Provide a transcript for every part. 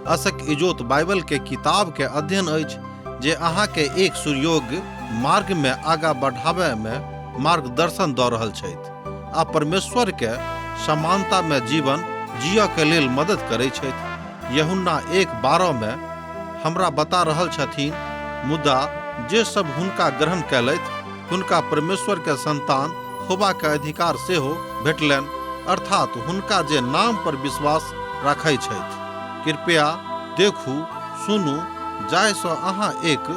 असक इजोत बाइबल के किताब के अध्ययन अछि जे अहाँ के एक सुयोग्य मार्ग में आगा बढ़ावे में मार्गदर्शन दऽ रहल छथि आ परमेश्वर के समानता में जीवन जियऽ के लेल मदद करै छथि। यूहन्ना 1:12 में हमरा बता रहल छथिन, मुदा जे सब हुनका ग्रहण कयलथि हुनका परमेश्वर के संतान होबा के अधिकार सेहो भेटलनि, अर्थात हुनका जे नाम पर विश्वास राखै छथि। कृपया देखू, सुनू, जाहिसँ अहाँ एक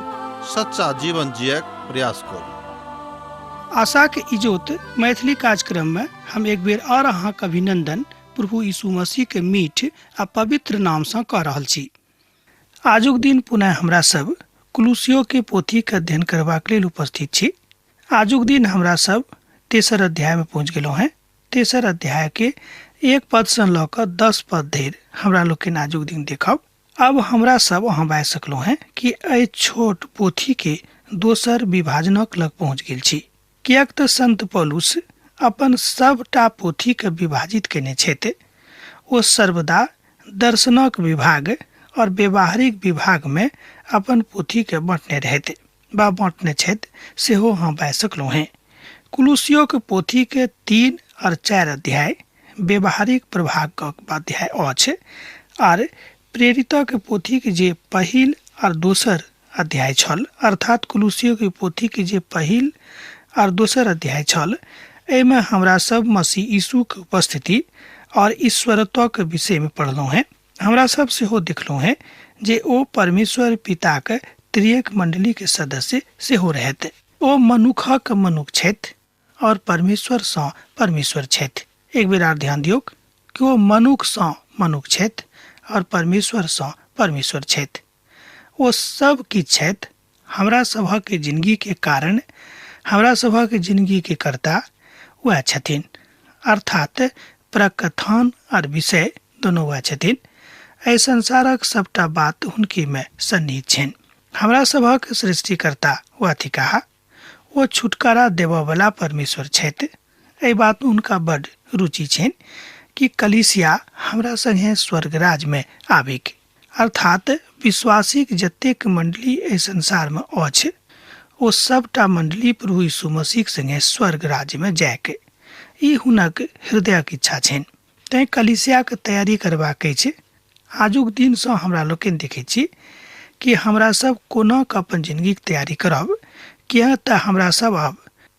सच्चा जीवन जियक प्रयास करू। आशाक इजोत मैथिली कार्यक्रम में हम एक बेर और अहाँक अभिनंदन प्रभु यीशु मसीह के मीठ आ पवित्र नाम सँ कऽ रहल छी। आजुक दिन पुनः हमरा सब कुलुसियो के पोथी के अध्ययन करबाक लेल उपस्थित छी। आजुक दिन हमरा सब तेसर अध्याय में पहुँच गेलहुँ हैं। तेसर अध्याय के 1 पद सँ लऽ कऽ 10 पद धरि हमरा लोकनि आजुक दिन देखब। अब हमरा सब अहाँ बाजि सकलहुँ हैं कि एहि छोट पोथी के दोसर विभाजनक लग पहुँच गेल छी, किएक तऽ संत पौलुस अपन सबटा पोथी के विभाजित केने छथि। ओ सर्वदा दर्शनक विभाग और व्यवहारिक विभाग में अपन पोथी के बांटने रहथि बा बांटने छथि, सेहो अहाँ बाजि सकलहुँ हैं। कुलुसियो के पोथी के 3 और 4 अध्याय व्यवहारिक प्रभागक अध्याय अछि आर प्रेरितक पोथी के जे पहिल और दोसर अध्याय छल, अर्थात कुलुसियो के पोथी के जे पहिल और दोसर अध्याय छल, एहिमे हमरा सब मसीह यीशु के उपस्थिति और ईश्वरत्व के विषय में पढ़लहुँ हैं। हमरा सब सेहो देखलहुँ हैं जे ओ परमेश्वर पिताक त्रिएक मंडली के सदस्य सेहो रहत। ओ मनुखक मनुख छथि और परमेश्वर सँ परमेश्वर छथि। एक बेर आर ध्यान दियौक कि ओ मनुख सँ मनुख छथि और परमेश्वर सँ परमेश्वर छथि। ओ सब किछु छथि। हमरा सभक जिंदगी के कारण, हमरा सभक जिंदगी के कर्ता वएह छथिन, अर्थात प्रकथान और विषय दोनों वएह छथिन। एहि संसारक सबटा बात हुनके में सन्निहित छनि। हमरा सभक सृष्टिकर्ता वएह थिकाह। ओ छुटकारा देबऽवला परमेश्वर छथि। एहि बात में हुनका बड रुचि छनि कि कलीसिया हमरा संगे स्वर्गराज में आबिक, अर्थात विश्वासीक जतेक मंडली एहि संसार में अछि ओ सबटा मंडली प्रभु यीशु मसीह संगे स्वर्ग राज्य में जायके, ई हुनक हृदयक इच्छा छनि। तैं कलीसियाक तैयारी करबाक अछि। आजुक दिन सँ हमरा लोकनि देखैत छी कि हमरा सब कोना कऽ अपन जिंदगीक तैयारी करब, किएक तऽ हमरा सब अब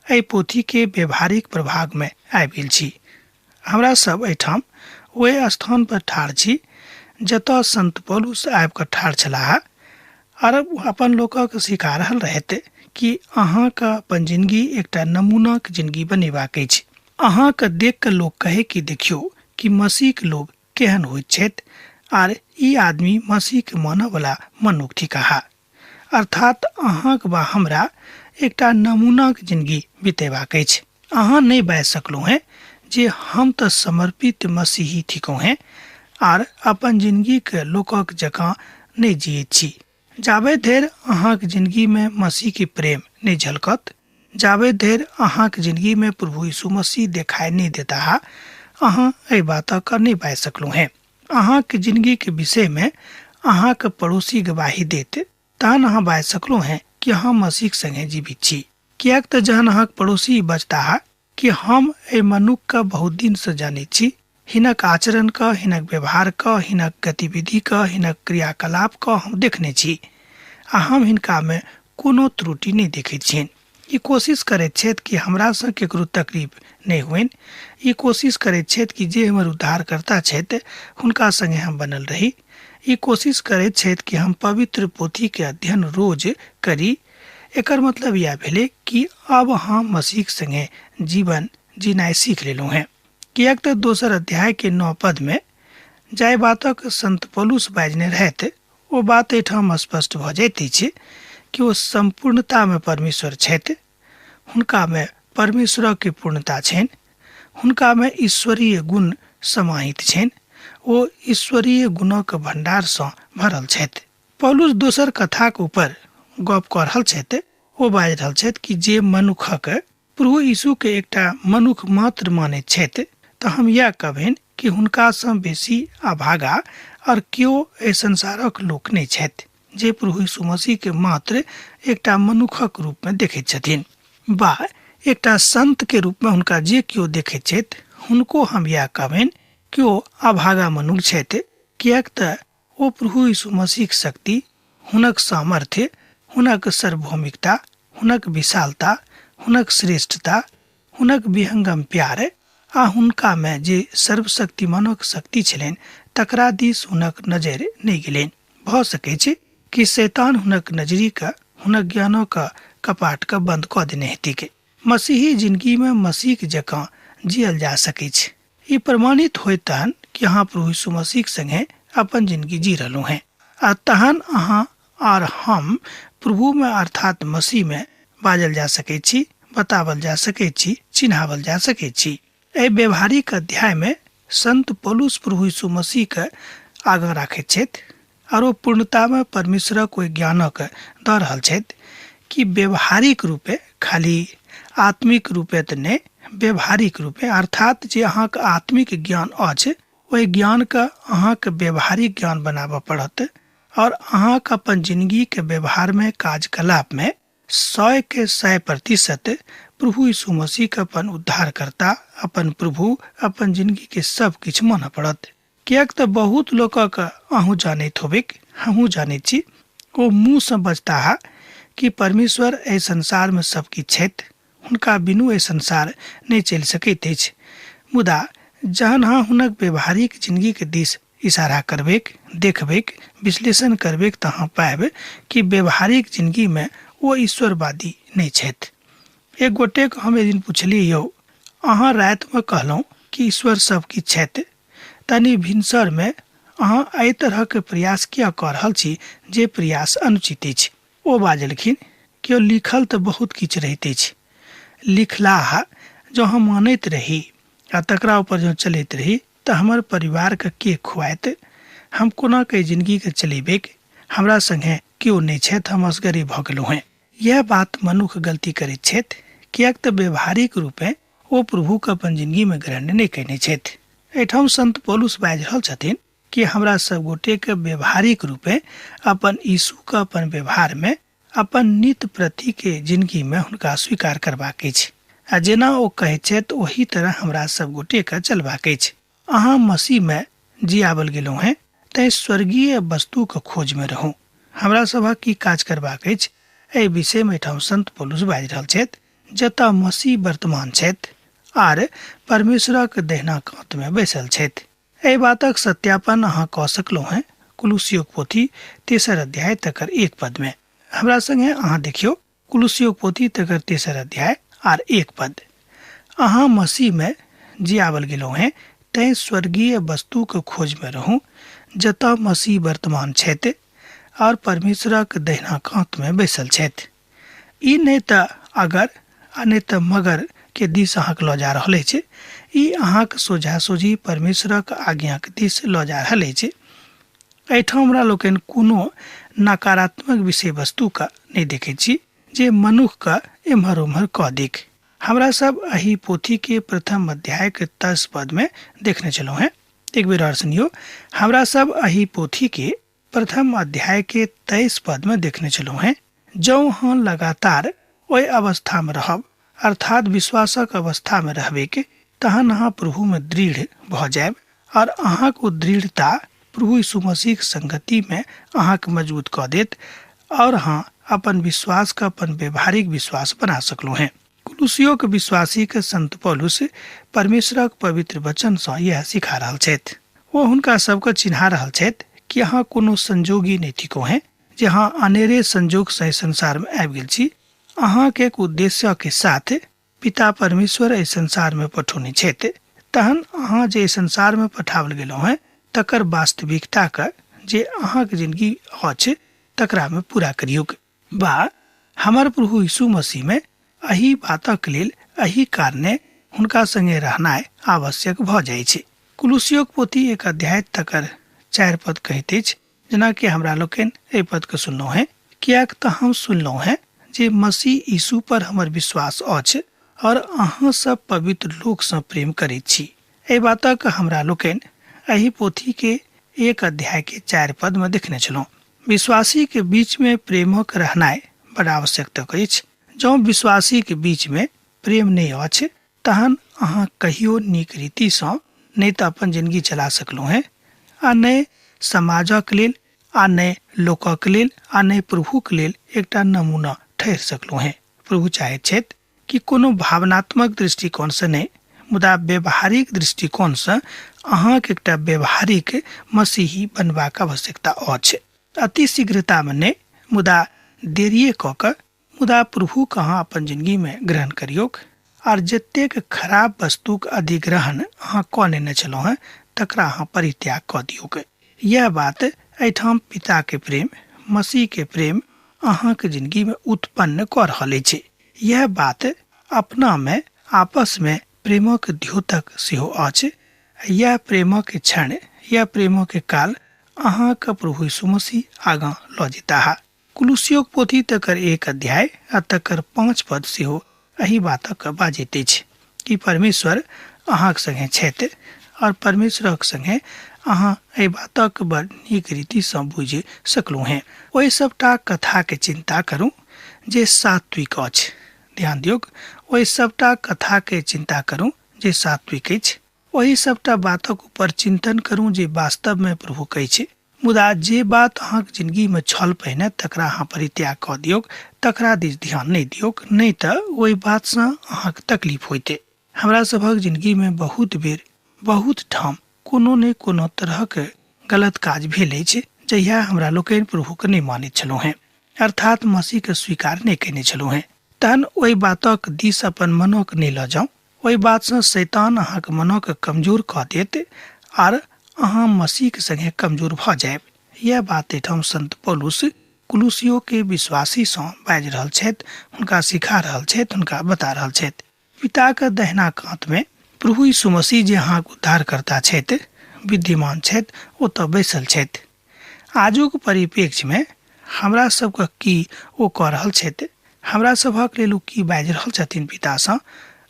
एहि पोथी के व्यवहारिक प्रभाग में आबि गेल छी। हमरा सब एहिठाम ओहि स्थान पर ठाढ़ छी जतऽ संत पौलुस आबि कऽ ठाढ़ छलाह आर अपन लोकक सिखा रहल रहथि कि अहाँके अपन जिंदगी एकटा नमूनाक जिंदगी बनेबाक अछि। अहाँके देख कऽ लोक कहै कि देखियौ कि मसीहक लोक केहन होइत छथि आर ई आदमी मसीहके मानऽवला मनुख थिकाह। अर्थात अहाँक वा हमरा एकटा नमूनाक जिंदगी बितेबाक अछि। अहाँ नहि बाजि सकलहुँ हेँ जे हम तऽ समर्पित मसीही थिकहुँ हेँ आर अपन जिंदगीके लोकक जकाँ नहि जियैत छी। जाबे धरि अहाँक जिंदगीमे मसीहके प्रेम नहि झलकत, जाबे धरि अहाँक जिंदगीमे प्रभु यीशु मसीह देखाइ नहि देताह, अहाँ एहि बातक नहि बाजि सकलहुँ हेँ। अहाँक जिंदगीके विषयमे अहाँक पड़ोसी गवाही देत, तहन अहाँ बाजि सकलहुँ हेँ कि अहाँ मसीहक संगे जीवित छी। किएक तऽ जहन अहाँक पड़ोसी बजताह कि हम एहि मनुखके बहुत दिनसँ जनैत छी, हिनक आचरणके, हिनक व्यवहारके, हिनक गतिविधिके, हिनक क्रियाकलापके हम देखने छी आ हम हिनकामे कोनो त्रुटि नहि देखैत छियनि। ई कोशिश करैत छथि कि हमरासँ केकरो तकलीफ नहि होइन। ई कोशिश करैत छथि कि जे हमर उद्धारकर्ता छथि हुनका संगे हम बनल रही। ई कोशिश करैत छथि कि हम पवित्र पोथीके अध्ययन रोज करी। एकर मतलब इएह भेलै कि अब हम मसीहक संगे जीवन जीनाइ सीख लेलहुँ हेँ। किएक तऽ दोसर अध्याय के 9 पद में जाहि बातक संत पौलुस बाजने रहथि ओ बात एहिठाम स्पष्ट भऽ जाइत अछि कि ओ सम्पूर्णता में परमेश्वर छथि, हुनका में परमेश्वरक के पूर्णता छनि, हुनका में ईश्वरीय गुण समाहित छनि, ओ ईश्वरीय गुणक भंडार सँ भरल छथि। पौलुस दोसर कथाक ऊपर गप कऽ रहल छथि। ओ बाजि रहल छथि कि जे मनुखक प्रभु यीशु के एकटा मनुख मात्र मानैत छथि तऽ हम इएह कहबनि कि हुनकासँ बेसी अभागा आओर केओ एहि संसारक लोक नहि छथि जे प्रभु यीशु मसीहके मात्र एकटा मनुखक रूपमे देखैत छथिन बा एकटा संत के रूपमे हुनका जे केओ देखैत छथि, हुनको हम इएह कहबनि कि ओ अभागा मनुख छथि, किएक तऽ ओ प्रभु यीशु मसीहक शक्ति, हुनक सामर्थ्य, हुनक सार्वभौमिकता, हुनक विशालता, हुनक श्रेष्ठता, हुनक विहंगम प्यार आ हुनकामे जे सर्वशक्तिमानक शक्ति छलनि तकरा दिस हुनक नजरि नहि गेलनि। भऽ सकै छै कि शैतान हुनक नजरिके, हुनक ज्ञानक कपाटके बंद कऽ देने हेतैक। मसीही जिनगीमे मसीह जकाँ जियल जा सकैछ। ई प्रमाणित होयत तहन कि अहाँ प्रभु यीशु मसीहक संगे अपन जिनगी जी रहलहुँ हेँ आ तहन अहाँ आर हम प्रभुमे अर्थात मसीहमे बाजल जा सकैत छी, बतावल जा सकैत छी, चिन्हावल जा सकैत छी। एहि व्यवहारिक अध्यायमे संत पौलुस प्रभु यीशु मसीहके आगाँ राखैत छथि आर ओ पूर्णतामे परमेश्वरक ओहि ज्ञानक दऽ रहल छथि कि व्यवहारिक रूपे, खाली आत्मिक रूपे तऽ नहि, व्यवहारिक रूपे, अर्थात जे अहाँके आत्मिक ज्ञान अछि ओहि ज्ञानके अहाँके व्यवहारिक ज्ञान बनाबऽ पड़त और अहाँके अपन जिनगीके व्यवहारमे, कार्यकलापमे 100 100% प्रभु यीशु मसीहके अपन उद्धारकर्ता, अपन प्रभु, अपन जिनगीके सब किछु मानऽ पड़त। किएक तऽ बहुत लोकक अहूँ जानैत होबैक, हमहूँ जानैत छी, ओ मुँहसँ बजताह कि परमेश्वर एहि संसारमे सब किछु छथि, हुनका बिनु एहि संसार नहि चलि सकैत अछि। मुदा जहन अहाँ हुनक व्यवहारिक जिनगीके दिस इशारा करबैक, देखबैक, विश्लेषण करबैक तऽ अहाँ पायब कि व्यवहारिक जिनगीमे ओ ईश्वरवादी नहि छथि। एक गोटेक हम एक दिन पुछलियै, यौ अहाँ रातिमे कहलहुँ कि ईश्वर सब किछु छथि, तनि भिनसरमे अहाँ एहि तरहके प्रयास किया कऽ रहल छी जे प्रयास अनुचित अछि? ओ बाजलखिन, केओ लिखल तऽ बहुत किछु रहैत अछि, लिखलाहा जँ हम मानैत रही आ तकरा ऊपर जँ चलैत रही तऽ हमर परिवारके के खुआएत? हम कोना के जिनगीके चलेबैक? हमरा संगे केओ नहि छथि, हम असगरे भऽ गेलहुँ हेँ। इएह बात मनुख गलती करैत छथि, किएक तऽ व्यवहारिक रूपेँ ओ प्रभुके अपन जिनगीमे ग्रहण नहि कयने छथि। एहिठाम संत पौलुस बाजि रहल छथिन कि हमरा सब गोटेके व्यवहारिक रूपेँ अपन यीशुके अपन व्यवहारमे, अपन नित्य प्रतिके जिनगीमे हुनका स्वीकार करबाक अछि आ जेना ओ कहैत छथि ओही तरह हमरा सब गोटेके चलबाक अछि। अहाँ मसीहमे जियाबल गेलहुँ हेँ, तैँ स्वर्गीय वस्तुके खोजमे रहू। हमरा सभक की काज करबाक अछि एहि विषयमे एहिठाम संत पौलुस बाजि रहल छथि, जतऽ मसीह वर्तमान छथि आर परमेश्वरक दहिना कातमे बैसल छथि। एहि बातक सत्यापन अहाँ कऽ सकलहुँ हेँ कुलुसियोक पोथी तेसर अध्याय तकर 1 पदमे। हमरा संगे अहाँ देखियौ कुलुसियोक पोथी तकर तेसर अध्याय आर 1 पद। अहाँ मसीहमे जियाबल गेलहुँ हेँ, तैँ स्वर्गीय वस्तुक खोजमे रहू, जतऽ मसीह वर्तमान छथि और परमेश्वरक दहिना कातमे बैसल छथि। ई नहि तऽ अगर आ नहि तऽ मगर के दिस अहाँके लऽ जा रहल अछि, ई अहाँके सोझा सोझी परमेश्वरक आज्ञाक दिस लऽ जा रहल अछि। एहिठाम हमरा लोकनि कोनो नकारात्मक विषय वस्तुके नहि देखैत छी जे मनुखके एम्हर ओम्हर कऽ देख। हमरा सब एहि पोथीके प्रथम अध्यायके 10 पदमे देखने छलहुँ हेँ। एक बेर आओर सुनियौ, हमरा सब एहि पोथीके प्रथम अध्यायके 23 पदमे देखने छलहुँ हेँ। जँ अहाँ लगातार ओहि अवस्थामे रहब, अर्थात विश्वासक अवस्थामे रहबैक, तहन अहाँ प्रभुमे दृढ़ भऽ जायब और अहाँक ओ दृढ़ता प्रभु यीशु मसीहक संगतिमे अहाँके मजबूत कऽ देत और अहाँ अपन विश्वासके अपन व्यवहारिक विश्वास बना सकलहुँ हेँ। कुलुसियोक विश्वासीके संत पौलुस परमेश्वरक पवित्र वचनसँ इएह सिखा रहल छथि। ओ हुनका सबके चिन्हा रहल छथि कि अहाँ कोनो संजोगी नहि थिकहुँ हेँ जे अहाँ अनेरे संजोगसँ एहि संसारमे आबि गेल छी। अहाँके एक उद्देश्यके साथ पिता परमेश्वर एहि संसारमे पठौने छथि, तहन अहाँ जे एहि संसारमे पठाओल गेलहुँ हेँ तकर वास्तविकताके जे अहाँके जिनगी अछि तकरामे पूरा करियौक। बा हमर प्रभु यीशु मसीहमे एहि बातक लेल, एहि कारणे हुनका संगे रहनाइ आवश्यक भऽ जाइ छै। कुलुसियोक पोथी 1 अध्याय तकर 4 पद कहैत अछि, जेनाकि हमरा लोकनि एहि पदके सुनलहुँ हेँ, किएक तऽ हम सुनलहुँ हेँ जे मसीह यीशु पर हमर विश्वास अछि और अहाँ सब पवित्र लोकसँ प्रेम करैत छी। एहि बातक हमरा लोकनि एहि पोथी के 1 अध्याय के 4 पद में देखने छलहुँ। विश्वासी के बीच में प्रेमक रहनाइ बड़ आवश्यक अछि। जँ विश्वासी के बीच में प्रेम नहि अछि तहन अहाँ कहियो नीक रीतिसँ नहि तऽ अपन जिंदगी चला सकलहुँ हेँ, आ नहि समाजक लेल, आ नहि लोकक लेल, आ नहि प्रभुक लेल एकटा नमूना ठहरि सकलहुँ हेँ। प्रभु चाहैत छथि कि कोनो भावनात्मक दृष्टिकोणसँ नहि, मुदा व्यवहारिक दृष्टिकोणसँ अहाँके एकटा व्यवहारिक मसीही बनबाक आवश्यकता अछि। अति शीघ्रतामे नहि, मुदा देरिये कऽ कऽ, मुदा प्रभुके अहाँ अपन जिंदगीमे ग्रहण करियौक। आर जतेक खराब वस्तुक अधिग्रहण अहाँ कऽ लेने छलहुँ हेँ तकरा अहाँ परित्याग कऽ दियौक। यह बात एहिठाम पिताके प्रेम, मसीहके प्रेम अहाँके जिंदगीमे उत्पन्न कऽ रहल अछि। यह बात अपनामे आपसमे प्रेमक द्योतक सेहो अछि। यह प्रेमक क्षण, यह प्रेमक काल अहाँके प्रभु यीशु मसीह आगाँ लऽ जेताह। कुलुसियोक पोथी तकर 1 अध्याय आ तकर 5 पद सेहो एहि बातक बाजैत अछि कि परमेश्वर अहाँक संगे छथि और परमेश्वरक संगे अहाँ एहि बातक बड़ नीक रीतिसँ बुझि सकलहुँ हेँ। ओहि सबटा कथाके चिन्ता करू जे सात्विक अछि। ध्यान दियौक, ओहि सबटा कथाके चिन्ता करू जे सात्विक अछि। ओहि सबटा बातक ऊपर चिन्तन करू जे वास्तवमे प्रभुक अछि। मुदा जे बात अहाँक जिंदगीमे छल पहिने तकरा अहाँ परित्याग कऽ दियौक, तकरा दिस ध्यान नहि दियौक, नहि तऽ ओहि बातसँ अहाँक तकलीफ होइते। हमरा सभक जिंदगीमे बहुत बेर बहुत ठाम कोनो ने कोनो तरहक गलत काज भेल अछि जहिया हमरा लोकनि प्रभुके नहि मानैत छलहुँ हेँ, अर्थात मसीहके स्वीकार नहि कयने छलहुँ हेँ। तहन ओहि बातक दिस अपन मनक नहि लऽ जाउ। ओहि बातसँ शैतान अहाँके मनक कमजोर कऽ देत आर अहाँ मसीहके संगे कमजोर भऽ जायब। यह बात एहिठाम संत पौलुस कुलुसियो के विश्वासीसँ बाजि रहल छथि, हुनका सिखा रहल छथि, हुनका बता रहल छथि। पिताके दहिना कातमे प्रभु यीशु मसीह जे अहाँके उद्धारकर्ता छथि, विद्यमान छथि, ओतऽ बैसल छथि। आजुक परिप्रेक्ष्यमे हमरा सबके की ओ कऽ रहल छथि, हमरा सभक लेल ओ की बाजि रहल छथिन पितासँ,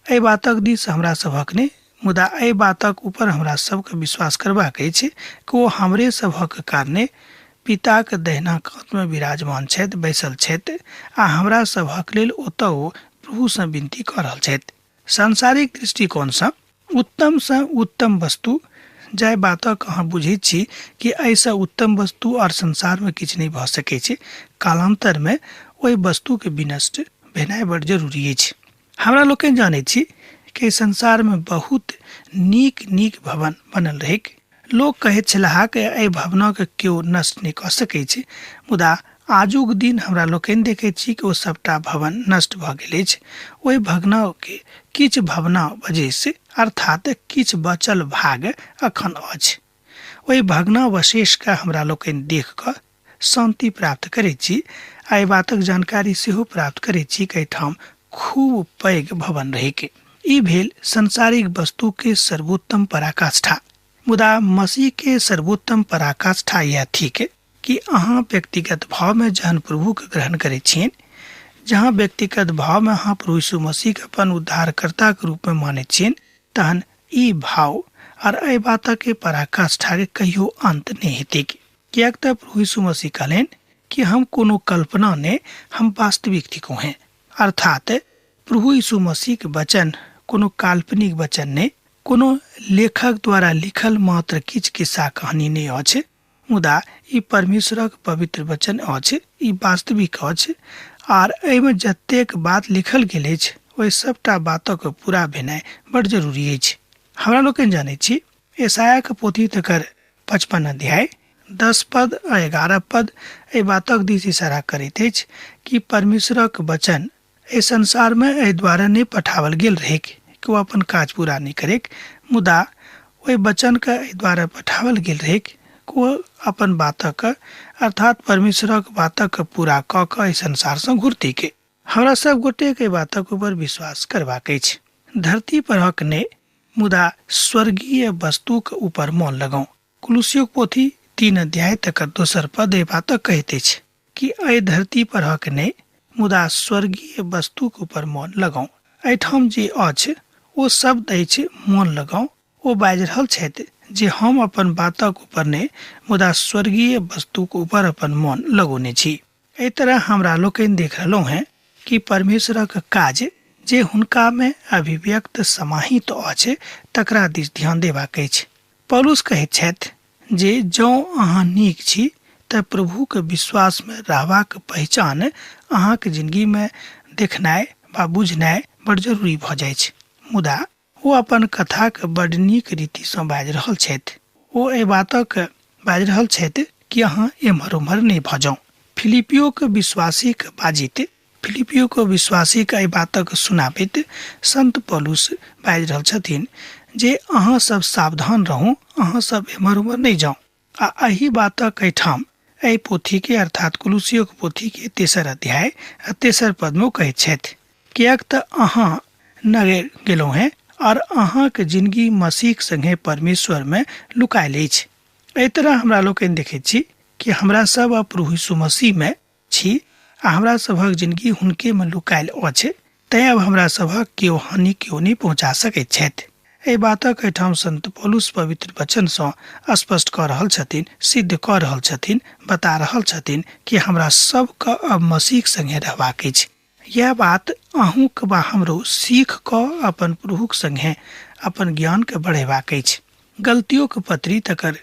एहि बातक दिस हमरा सभक नहि, मुदा एहि बातक ऊपर हमरा सबके विश्वास करबाक अछि कि ओ हमरे सभक कारणे पिताक दहिना कातमे विराजमान छथि, बैसल छथि आ हमरा सभक लेल ओतऽ ओ प्रभुसँ विनती कऽ रहल छथि। सांसारिक दृष्टिकोणसँ उत्तमसँ उत्तम वस्तु, जाहि बातक अहाँ बुझैत छी कि एहिसँ उत्तम वस्तु आओर संसारमे किछु नहि भऽ सकै छै, कालान्तरमे ओहि वस्तुके विनष्ट भेनाइ बड़ जरूरी अछि। हमरा लोकनि जानैत छी कि संसारमे बहुत नीक नीक भवन बनल रहैक। लोक कहैत छलाह कि एहि भवनके केओ नष्ट नहि कऽ सकै छै, मुदा आजुक दिन हमरा लोकनि देखैत छी कि ओ सबटा भवन नष्ट भऽ गेल अछि। ओहि भवनके किछु भवना वजहसँ, अर्थात किछु बचल भाग अखन अछि। ओहि भग्नावशेषके हमरा लोकनि देख कऽ शान्ति प्राप्त करैत छी आ एहि बातक जानकारी सेहो प्राप्त करैत छी कि एहिठाम खूब पैघ भवन रहैक। ई भेल सांसारिक वस्तुके सर्वोत्तम पराकाष्ठा। मुदा मसीहके सर्वोत्तम पराकाष्ठा यह थिक कि अहाँ व्यक्तिगत भावमे जहन प्रभुके ग्रहण करैत छियनि, जहाँ व्यक्तिगत भावमे अहाँ प्रभु यीशु मसीहके अपन उद्धारकर्ताके रूपमे मानैत छियनि, तहन ई भाव आर एहि बातके पराकाष्ठाके कहियो अन्त नहि हेतैक। किएक तऽ प्रभु यीशु मसीह कहलनि कि हम कोनो कल्पना नहि, हम वास्तविक थिकहुँ हेँ। अर्थात प्रभु यीशु मसीहके वचन कोनो काल्पनिक वचन नहि, कोनो लेखक द्वारा लिखल मात्र किछु किस्सा कहानी नहि अछि, मुदा ई परमेश्वरक पवित्र वचन अछि, ई वास्तविक अछि आर एहिमे जतेक बात लिखल गेल अछि ओहि सबटा बातक पूरा भेनाइ बड़ जरूरी अछि। हमरा लोकनि जानैत छी यशायाके पोथी तकर 55 अध्याय 10 पद आ 11 पद एहि बातक दिस इशारा करैत अछि कि परमेश्वरक वचन एहि संसारमे एहि दुआरे नहि पठाओल गेल रहैक कि ओ अपन काज पूरा नहि करैक, मुदा ओहि वचनके एहि दुआरे पठाओल गेल रहैक कि ओ अपन बातक, अर्थात परमेश्वरक बातक पूरा कऽ कऽ एहि संसारसँ घुरतैक। हमरा सब गोटेके एहि बातक ऊपर विश्वास करबाक अछि। धरती परहक नहि, मुदा स्वर्गीय वस्तुक ऊपर मन लगाउ। कुलुसियोक पोथी 3 अध्याय तकर दोसर पद एहि बातक कहैत अछि कि एहि धरती परहक नहि, मुदा स्वर्गीय वस्तुक ऊपर मन लगाउ। एहिठाम जे अछि ओ शब्द अछि मन लगाउ, ओ बाजि रहल छथि जे हम अपन बातक ऊपर नहि मुदा स्वर्गीय वस्तुक ऊपर अपन मन लगौने छी। एहि तरह हमरा लोकनि देख रहलहुँ हेँ कि परमेश्वरक काज जे हुनकामे अभिव्यक्त समाहित अछि तकरा दिस ध्यान देबाक अछि। पौलुस कहैत छथि जे जँ अहाँ नीक छी तऽ प्रभुके विश्वासमे रहबाक पहिचान अहाँके जिंदगीमे देखनाइ वा बुझनाइ बड़ जरूरी भऽ जाइ छै। मुदा ओ अपन कथाके बड नीक रीतिसँ बाजि रहल छथि। ओ एहि बातक बाजि रहल छथि कि अहाँ एम्हर ओम्हर नहि भऽ जाउ। फिलिपियोके विश्वासीके बाजित, फिलिपियोके विश्वासीके एहि बातक सुनाबैत संत पौलुस बाजि रहल छथिन जे अहाँ सब सावधान रहू, अहाँ सब एम्हर ओम्हर नहि जाउ। आ एहि बातक एहिठाम एहि पोथीके अर्थात कुलुसियोक पोथीके तेसर अध्याय आ तेसर पदमे कहैत छथि, किएक तऽ अहाँ नगे गेलहुँ हेँ और अहाँके जिंदगी मसीहक संगे परमेश्वरमे लुकायल अछि। एहि तरह हमरा लोकनि देखैत छी कि हमरा सब अब प्रभु यीशु मसीहमे छी आ हमरा सभक जिंदगी हुनकेमे लुकायल अछि, तैँ अब हमरा सभक केओ हानि केओ नहि पहुँचा सकैत छथि। एहि बातक एहिठाम संत पौलुस पवित्र वचनसँ स्पष्ट कऽ रहल छथिन, सिद्ध कऽ रहल छथिन, बता रहल छथिन कि हमरा सबके अब मसीहक संगे रहबाक अछि। यह बात अहूँके वा हमरो सीख कऽ अपन प्रभुक संगे अपन ज्ञानके बढ़ेबाक अछि। गलतियोके पत्री तकर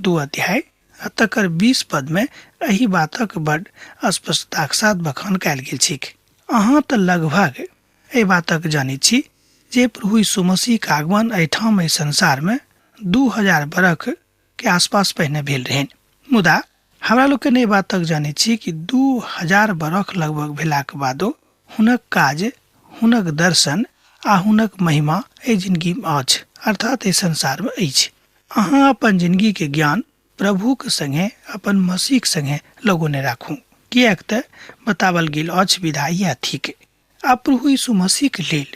2 अध्याय आ तकर 20 पदमे एहि बातक बड स्पष्टताक साथ बखान कयल गेल छैक। अहाँ तऽ लगभग एहि बातक जानैत छी जे प्रभु यीशु मसीहक आगमन एहिठाम एहि संसारमे 2000 बरख के आसपास पहिने भेल रहनि। मुदा हमरा लोकनि एहि बातक जानैत छी कि 2000 बरख लगभग भेलाक बादो हुनक काज, हुनक दर्शन आ हुनक महिमा एहि जिंदगीमे अछि, अर्थात एहि संसारमे अछि। अहाँ अपन जिंदगीके ज्ञान प्रभुक संगे, अपन मसीहक संगे लगौने राखू, किएक तऽ बतावल गेल अछि विधा इएह थिक। आ प्रभु यीशु मसीहक लेल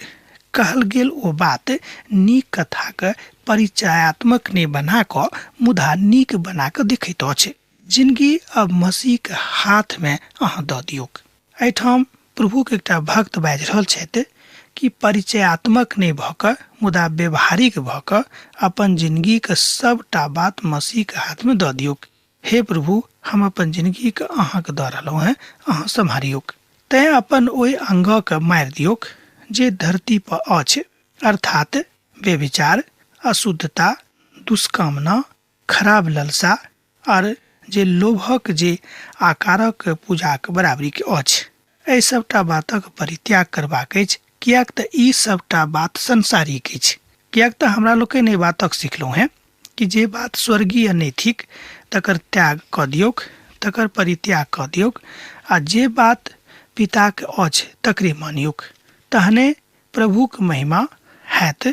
कहल गेल ओ बात नीक कथाक परिचयात्मक नहि बना कऽ मुदा नीक बना कऽ देखैत अछि। जिंदगी अब मसीहक हाथमे अहाँ दऽ दियौक। एहिठाम प्रभुक एकटा भक्त बाजि रहल छथि कि परिचयात्मक नहि भऽ कऽ मुदा व्यवहारिक भऽ कऽ अपन जिंदगीक सबटा बात मसीहक हाथमे दऽ दियौक। हे प्रभु, हम अपन जिंदगीके अहाँके दऽ रहलहुँ हेँ, अहाँ सम्हारियौक। तैँ अपन ओहि अंगके मारि दियौक जे धरती पर अछि, अर्थात व्यभिचार, अशुद्धता, दुष्कामना, खराब ललसा आर जे लोभक जे आकारक पूजाक बराबरीके अछि। एहि सबटा बातक परित्याग करबाक अछि, किएक तऽ ई सबटा बात संसारिक अछि। किएक तऽ हमरा लोकनि एहि बातक सिखलहुँ हेँ कि जे बात स्वर्गीय नहि थिक तकर त्याग कऽ दियौक, तकर परित्याग कऽ दियौक आ जे बात पिताके अछि तकरे मानियौक। तहने प्रभुक महिमा हैत,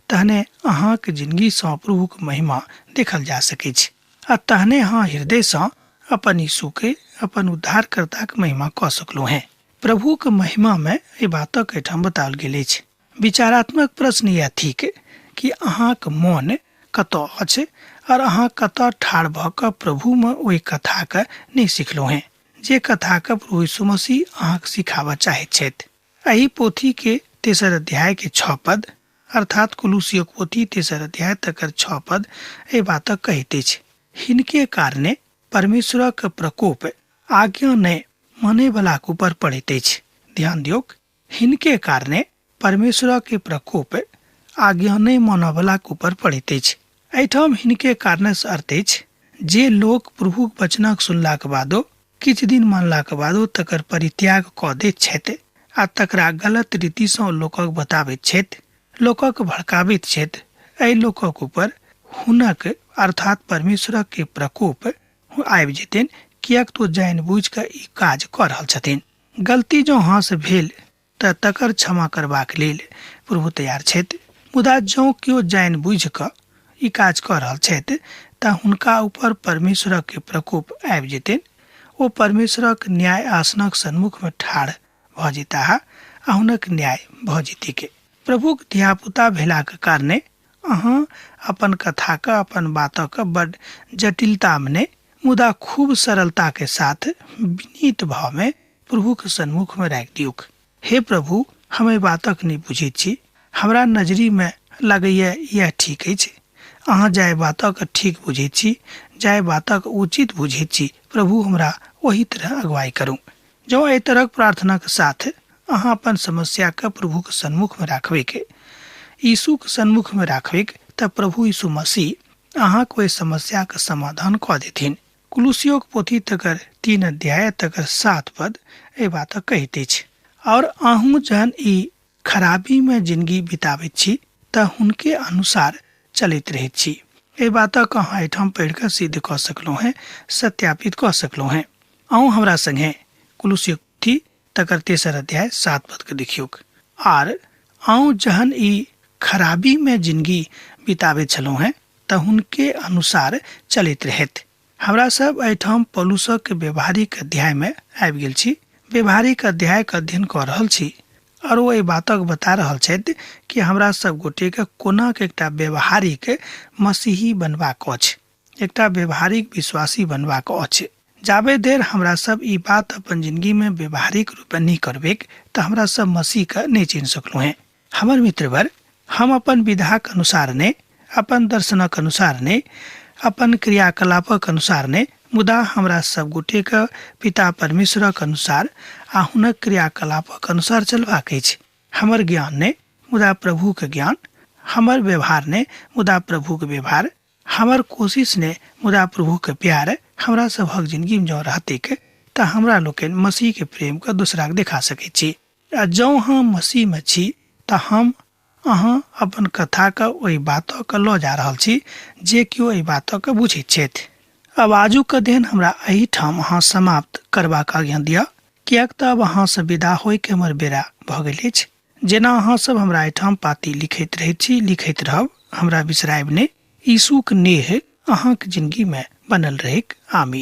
तहने अहाँक जिंदगीसँ प्रभुक महिमा देखल जा सकैछ आ तहने अहाँ हृदयसँ अपन यीशुके, अपन उद्धारकर्ताक महिमा कऽ सकलहुँ हेँ। प्रभुक महिमामे एहि बातक एहिठाम बताओल गेल अछि। विचारात्मक प्रश्न यह थिक कि अहाँक मन कतऽ अछि और अहाँ कतऽ ठाढ़ भऽ कऽ प्रभुमे ओहि कथाके नहि सिखलहुँ हेँ जे कथाके प्रभु यीशु मसीह अहाँके सिखाबऽ चाहैत छथि। एहि पोथी के तेसर अध्याय के 6 पद अर्थात कुलुसियोक पोथी तेसर अध्याय तकर 6 पद एहि बातक कहैत अछि, हिनके कारणे परमेश्वरक प्रकोप आज्ञा नहि मानयवलाक ऊपर पड़ैत अछि। ध्यान दियौक, हिनके कारणे परमेश्वरक प्रकोप आज्ञा नहि मानयवलाक ऊपर पड़ैत अछि। एहिठाम हिनके कारणसँ अर्थ अछि जे लोक प्रभुक वचनक सुनलाक बादो किछु दिन मानलाक बादो तकर परित्याग कऽ दैत छथि आ तकरा गलत रीतिसँ लोकक बताबैत छथि, लोकक भड़काबैत छथि, एहि लोकक ऊपर हुनक अर्थात परमेश्वरक के प्रकोप आबि जेतनि, किएक तऽ जानि बुझि कऽ ई काज कऽ रहल छथिन। गलती जँ अहाँसँ भेल तऽ तकर क्षमा करबाक लेल प्रभु तैयार छथि, मुदा जँ केओ जानि बुझि कऽ ई काज कऽ रहल छथि तऽ हुनका ऊपर परमेश्वरक के प्रकोप आबि जेतनि। ओ परमेश्वरक न्याय आसनक सन्मुखमे ठाढ़ भऽ जेताह आ हुनक न्याय भऽ जेतैक। प्रभुक धियापुता भेलाक कारणे अहाँ अपन कथाके, अपन बातक बड जटिलतामे नहि, मुदा खूब सरलताके साथ विनीत भावमे प्रभुके सन्मुखमे राखि दियौक। हे प्रभु, हम एहि बातक नहि बुझैत छी, हमरा नजरीमे लगैए इएह ठीक अछि, अहाँ जाहि बातक ठीक बुझैत छी, जाहि बातक उचित बुझैत छी, प्रभु हमरा ओहि तरह अगुवाई करू। जँ एहि तरहक प्रार्थनाक साथ अहाँ अपन समस्याके प्रभुके सन्मुखमे राखबैके, यीशुके सन्मुखमे राखबैक, तऽ प्रभु यीशु मसीह अहाँके ओहि समस्याके समाधान कऽ देथिन। कुलुसियोक पोथी तकर 3 अध्याय तकर 7 पद एहि बातक कहैत अछि, और अहूँ जहन ई खराबीमे जिंदगी बिताबैत छी तऽ हुनके अनुसार चलैत रहैत छी। एहि बातक अहाँ एहिठाम पढ़ि कऽ सिद्ध कऽ सकलहुँ हेँ, सत्यापित कऽ सकलहुँ हेँ। अहूँ हमरा संगे कुलुसियोक पोथी तकर 3 अध्याय 7 पद के देखियौक। आर अहूँ जहन ई खराबीमे जिंदगी बिताबैत छलहुँ हेँ तऽ हुनके अनुसार चलैत रहैत। हमरा सब एहिठाम पौलुसक व्यवहारिक अध्याय में आबि गेल छी। व्यवहारिक अध्याय के अध्ययन कऽ रहल छी और ओ एहि बातक बता रहल छथि कि हमरा सब गोटे के कोना के एकटा व्यवहारिक मसीही बनबाक अछि, एकटा व्यवहारिक विश्वासी बनबाक अछि। जाबे देर हमरा सब ई बात अपन जिंदगी में व्यवहारिक रूपे नहीं करबेक तऽ हमरा सब मसीह के नहीं चिन्ह सकलहुँ हेँ। हमर मित्रवर, हम अपन विधाक अनुसार ने, अपन दर्शनक अनुसार ने, अपन क्रियाकलापक अनुसार ने, मुदा हमरा सब गोटेके पिता परमेश्वरक अनुसार आ हुनक क्रियाकलापक अनुसार चलबाक अछि। हमर ज्ञान ने, मुदा प्रभुके ज्ञान, हमर व्यवहार ने, मुदा प्रभुके व्यवहार, हमर कोशिश ने, मुदा प्रभुके प्यार हमरा सभक जिंदगीमे जँ रहतैक तऽ हमरा लोकनि मसीहके प्रेमके दोसराके देखा सकैत छी। आ जँ हम मसीहमे छी तऽ हम अहाँ अपन कथाके ओहि बातके लऽ जा रहल छी जे केओ एहि बातके बुझैत छथि। आब आजुक अध्ययन हमरा एहिठाम अहाँ समाप्त करबाक आज्ञा दिअ, किएक तऽ आब अहाँसँ विदा होइके हमर बेरा भऽ गेल अछि। जेना अहाँ सब हमरा एहिठाम पाती लिखैत रहैत छी, लिखैत रहब, हमरा बिसरायब नहि। यीशुक नेह अहाँक जिनगीमे बनल रहैक। आमीन।